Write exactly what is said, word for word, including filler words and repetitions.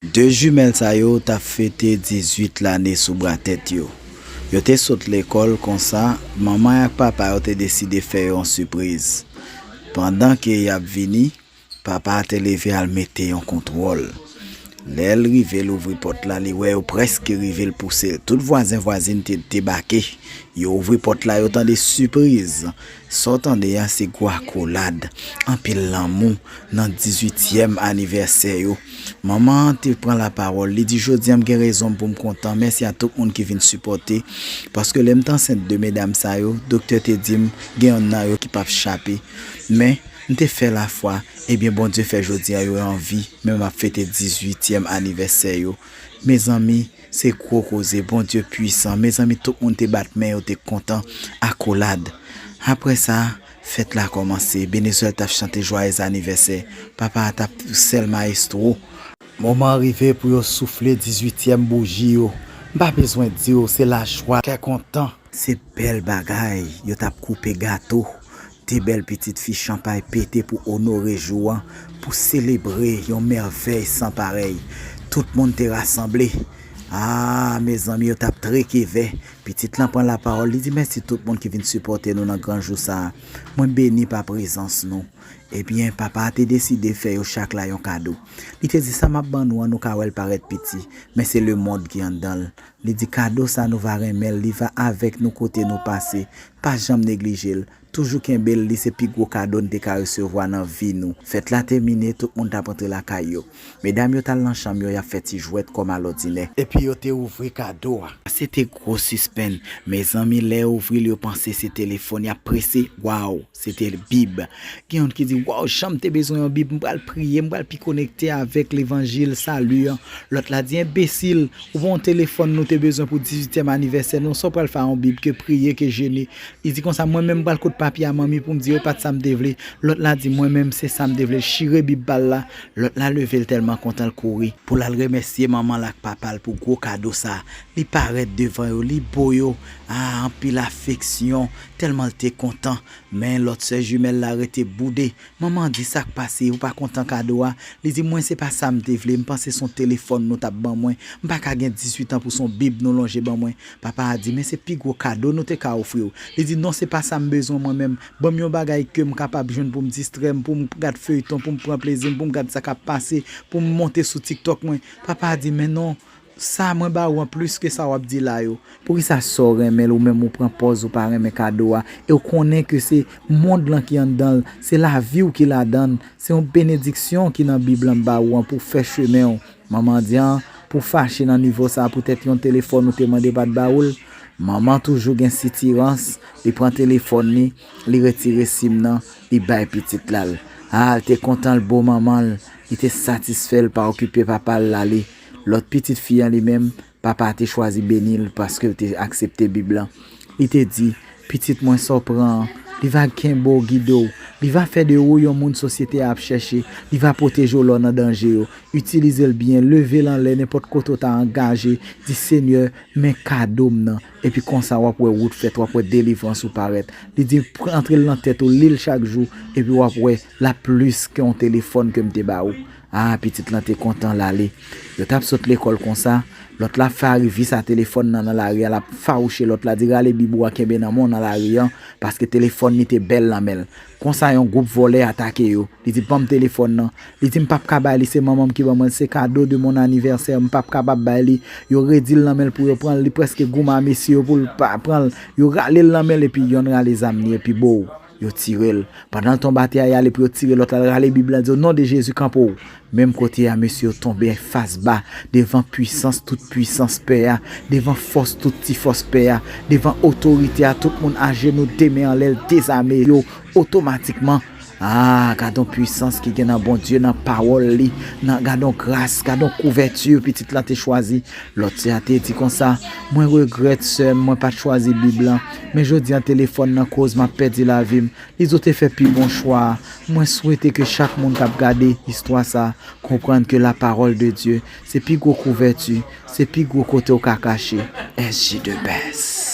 De jimèl sa yo t ap fete dizuit lane sou bra tèt yo. Yo te sot lekòl, konsa, manman ak papa yo te deside fè yo yon sipriz. Pandan ke y ap vini, papa a te leve al mete yon kontwòl. Lè l rive, l ouvri pòt la, li wè yo prèske rive, l pouse l. Tout vwazen vwazin te debake. Yo ouvri pòt la, yo tande sipriz. Sa w tande a, se gwo akolad, anpil lanmou nan dizuityèm anivèsè yo. Manman an te pran lapawòl, li di, "Jodi a, m gen rezon pou m kontan. Mèsi a tout moun ki vin sipòte, paske lè m te ansent de medam sa yo, doktè te di m gen yonn nan yo ki p ap chape. Men, m te fè lafwa, ebyen, Bondye fè jodi a yo an vi, men m ap fete dizuityèm anivèsè yo." Mezanmi, se gwo koze, Bondye pwisan. Mezanmi, tout moun te bat men yo, te kontan, akolad. Apre sa, fèt la kòmanse. Benezwèl t ap chante jwayèz anivèsè. Papa a t ap sèl mayestwo. Moman an rive pou yo soufle dizuityèm bouji yo. M pa bezwen di w, se lajwa, kè kontan. Se bèl bagay, yo t ap koupe gato. De bèl pitit fi chanpay pete pou onore jou an, pou selebre yon mèvèy san parèy. Tout moun te rasanble. Ah, mezanmi, yo t ap treke vè. Pitit lan pran lapawòl, li di, "Mèsi tout moun ki vin sipòte nou nan gran jou sa a. Mwen beni pa prezans nou." Ebyen, papa a te deside fè yo chak la yon kado. Li te di, "Sa m ap ban nou an, nou ka wè l parèt piti, men se lemonn ki anndan l." Li di, "Kado sa nou va renmen l, li va avèk nou kote nou pase. Pa janm neglije l. Toujou kenbe l, li se pi gwo kado n te ka resevwa nan vi nou." Fèt la temine, tout moun t ap antre lakay yo. Medam yo t al nan chanm yo, y ap fè ti jwèt kòm alòdinè. Epi yo te ouvri kado a. Se te gwo sispenn. Mezanmi, lè yo ouvri l, yo panse se telefòn, y ap prese. Waw, se te Bib. Gen youn ki di, "Waw, jan m te bezwen yon Bib, m pral priye, m pral pi konekte avèk levanjil sali an." Lòt la di, "Enbesil, ou pa yon telefòn nou te bezwen pou dizuityèm anivèsè nou, sa w pral fè a yon Bib, ke priye, ke jene." Li di konsa, "Mwen menm, m pral kot papi a manmi pou m di yo pa t sa m te vle." Lòt la di, "Mwen menm, se sa m te vle." L chire Bib pa l la. Lòt la leve, l tèlman kontan, l kouri pou l al remèsye manman l ak papa l pou gwo kado sa. Li parèt devan yo, li bo yo, ah, anpil afeksyon, tèlman l te kontan. Men lòt sè jimèl la rete boude. Manman an di, "Sa k pase? Ou pa kontan kado a?" Li di, "Mwen, se pa sa m te vle. M panse se yon telefòn nou t ap ban mwen. M pa ka gen dizuit an pou se yon Bib nou lonje ban mwen." Papa a di, "Men se pi gwo kado nou te ka ofri w." Li di, "Non, se pa sa m bezwen mwen menm. Ban m yon bagay ke m kapab jwenn pou m distrè m, pou m gad feyton, pou m pran plezi m, pou m gad sa k ap pase, pou m monte sou TikTok mwen." Papa a di, "Men non, sa mwen ba ou an plis ke sa w ap di la yo." Poukisa sa w renmen l, ou menm ou pran pòz ou pa renmen kado a, e w konnen ke se mond lan ki anndan l, se lavi w ki ladan l, se yon benediksyon ki nan Bib lan m ba ou an pou fè chemen w. Manman an di an, pou fache nan nivo sa, poutèt yon telefòn ou te mande pa t ba ou l. Manman toujou gen sitirans, li pran telefòn li, li retire sim nan, li bay pitit la l. Ah, l te kontan l bo manman l, li te satisfè l pa okipe papa l l ale. Lòt pitit fi an li menm, papa a te chwazi beni l paske l te aksepte Bib lan. Li te di, "Pitit mwen, sa w pran an, li va kenbe w, gide w. Li va fè de ou yon moun sosyete a ap chèche. Li va pwoteje w lè w nan danje yo. Itilize l byen, leve l anlè nenpòt kote w ta angaje. Di, 'Senyè, men kado m nan.' Epi konsa, w ap wè wout fèt, w ap wè delivrans ou parèt." Li di, "Pran antre l nan tèt ou, li l chak jou, epi w ap wè l ap plis ke yon telefòn ke m te ba ou." Ah, pitit lan te kontan, l ale. Yo t ap sot lekòl konsa, lòt la fè arivis a telefòn nan nan lari a, l ap fawouche lòt la, di, "Rale Bib ou a, kenbe nan men w nan lari an, paske telefòn li te bèl nan men l." Konsa, yon gwoup vòlè atake yo. Li di, "Ban m telefòn nan." Li di, "M p ap ka bay li, se manman m ki ban mwen l, se kado de mon anivèsè, m p ap kapab bay li." Yo redi l nan men l pou yo pran l, li prèske goumen a mesye yo pou l pa pran l. Yo rale l nan men l, epi yonn rale zam li, epi bow, yo tire l. Pandan l tonbe atè a, y ale pou yo tire lòt la, l rale Bib lan, di, "O non de Jezi, kanpe w." Menm kote a, mesye yo tonbe fas ba devan pwisans tout pwisans pè a, devan fòs tout ti fòs pè a, devan otorite a, tout moun ajenou, de men anlè, l dezame yo otomatikman. Ah, gad on pwisans ki gen nan Bondye, nan pawòl li, nan, gad on gras, gad on kouvèti pitit lan te chwazi. Lòt sè a te di konsa, "Mwen regrèt, sè m, mwen pa t chwazi Bib lan. Men jodi a, telefòn nan koz m ap pèdi lavi m." Li di, "Ou te fè pi bon chwa a." Mwen swete ke chak moun k ap gade istwa sa a konprann ke la parole de Dieu se pi gwo kouvèti, se pi gwo kote w ka kache. S J the best.